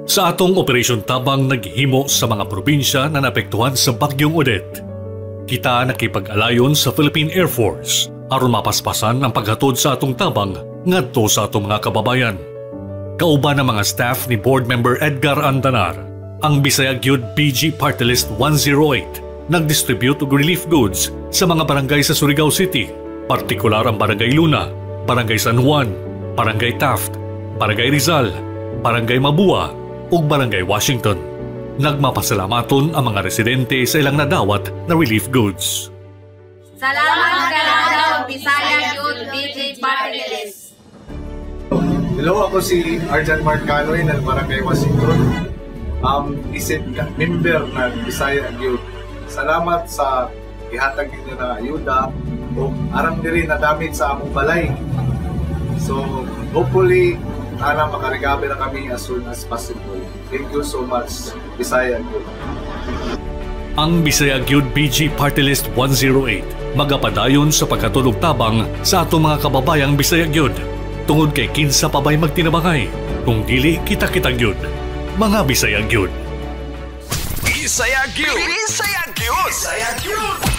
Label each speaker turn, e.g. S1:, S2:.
S1: Sa atong Operation Tabang naghimo sa mga probinsya na naapektuhan sa Bagyong Odette. Kita nakipag-alayon sa Philippine Air Force aron mapaspasan ang paghatod sa atong tabang ngadto sa atong mga kababayan. Kauban ang mga staff ni Board Member Edgar Andanar, ang Bisaya Gyud BG Party List 108 nagdistribute og relief goods sa mga barangay sa Surigao City, partikular ang Barangay Luna, Barangay San Juan, Barangay Taft, Barangay Rizal, Barangay Mabua ug Barangay Washington. Nagmapasalamaton ang mga residente sa ilang nadawat na relief goods.
S2: Salamat kaayo, Bisaya Youth BG Party List.
S3: Hello, ako si Arjan Mark Canoy ng Barangay Washington. Isip member ng Bisaya Youth. Salamat sa ihatag ninyo na ayuda o arang diri na damage sa among balay. So, hopefully, sana makarecover na kami as soon as possible. Thank you so much, Bisaya Youth.
S1: Ang Bisaya Gyud BG Party List 108 magapadayon sa paghatod og tabang sa atong mga kababayang Bisaya Gyud. Tungod kay kinsa pa bay magtinabangay kung dili kita-kita gyud. Mga Bisaya Gyud.
S4: Bisaya Gyud. Bisaya Gyud. Bisaya Gyud.